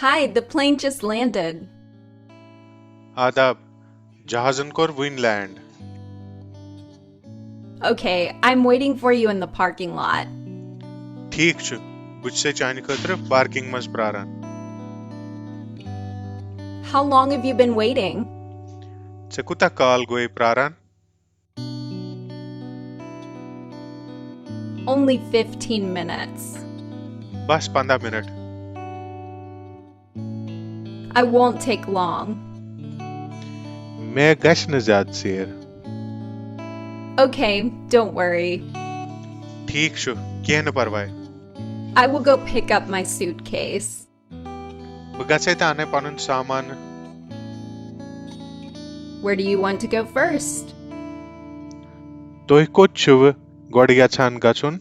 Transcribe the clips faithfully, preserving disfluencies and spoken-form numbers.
Hi, the plane just landed. آداب، جہازن کوٚر وٕنۍ land. Okay, I'm waiting for you in the parking lot. ٹھیٖک چھُ، بہٕ چھُسے چانہِ خٲطرٕ پارکنگ منٛز پراران۔ How long have you been waiting? ژےٚ کوٗتاہ کال گوٚوے پراران؟ Only fifteen minutes. بس پنٛداہ minute. I won't take long. مےٚ گژھِ نہٕ زیادٕ ژیر۔ Okay, don't worry. ٹھیٖک چھُ، کینٛہہ نہٕ پرواے۔ I will go pick up my suitcase. بہٕ گژھے تہٕ انَے پنُن سامان۔ Where do you want to go first? تُہۍ کوٚت چھِوٕ گۄڈٕ یژھان گژھُن؟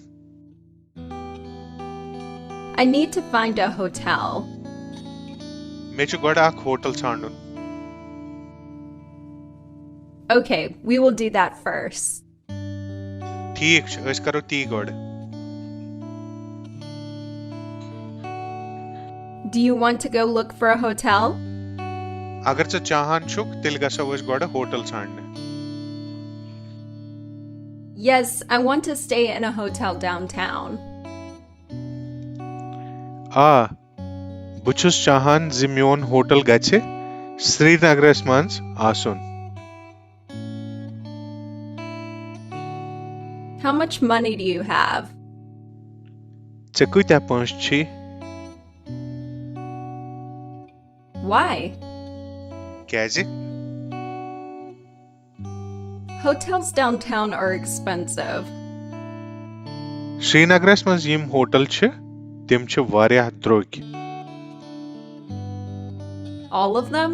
I need to find a hotel. مےٚ چھُ گۄڈٕ اکھ ہوٹل ژھانڈُن۔ Okay, we will do that first. ٹھیٖک چھُ، أسۍ کرو تی گۄڈٕ۔ Do you want to go look for a hotel? اگر ژٕ چاہان چھُکھ، تیٚلہِ گژھو أسۍ گۄڈٕ hotel ژھانڈنہِ۔ Yes, I want to stay in a hotel downtown. آ، بہٕ چھُس چاہان زِ میون ہوٹل گژھِ سرینگرس منٛز آسُن۔ How much money do you have? ژےٚ کۭتیاہ پونٛسہٕ چھی؟ Why? کیازِ؟ Hotels downtown are expensive. سرینگرس منٛز یِم ہوٹل چھِ، تِم چھِ واریاہ درٛوگۍ۔ All of them?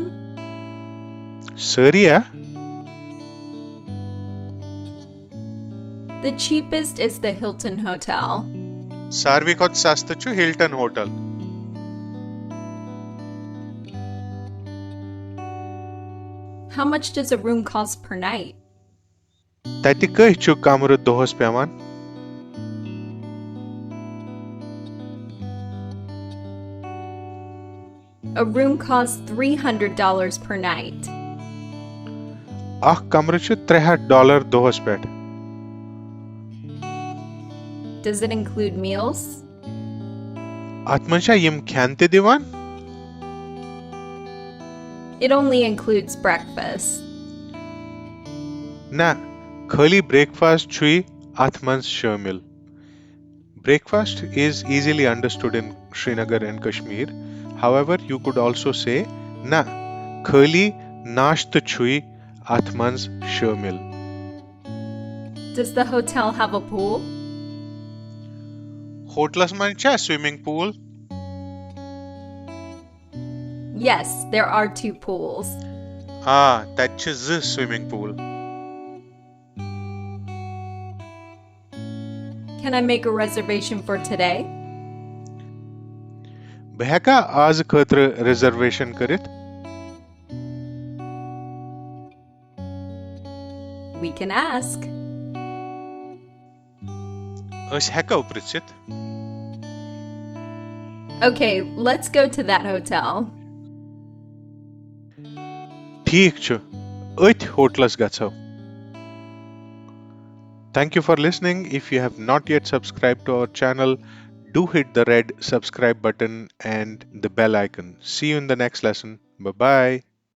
سٲری ہا؟ The cheapest is the Hilton Hotel. ساروی کھۄتہٕ سستہٕ چھُ Hilton hotel. How much does a room cost per night? تتہِ کٔہۍ چھُ کمرٕ دۄہس پٮ۪وان؟ A room costs three hundred dollars per night. اکھ کمرٕ چھُ ترٛےٚ ہتھ ڈالر دۄہس پٮ۪ٹھ۔ Does it include meals? اتھ منٛز چھا یِم کھٮ۪ن تہِ دِوان؟ It only includes breakfast. نہ، خٲلی بریک فاسٹ چھُے اتھ منٛز شٲمِل۔ Breakfast is easily understood in Srinagar and Kashmir. However, you could also say نہ، خٲلی ناشتہٕ چھُے اتھ منٛز شٲمِل۔ Does the hotel have a pool? ہوٹلس منٛز چھا swimming pool? Yes, there are two pools. آ، تتہِ چھِ زٕ swimming pool. Can I make a reservation for today? بہٕ ہیٚکا آز خٲطرٕ ریزرویشن کٔرِتھ؟ We can ask. أسۍ ہیٚکو پرژھِتھ۔ Okay, let's go to that hotel. ٹھیک چھُ، أتھۍ ہوٹلس گژھو۔ Thank you for listening. If you have not yet subscribed to our channel, do hit the red subscribe button and the bell icon. See you in the next lesson. Bye bye.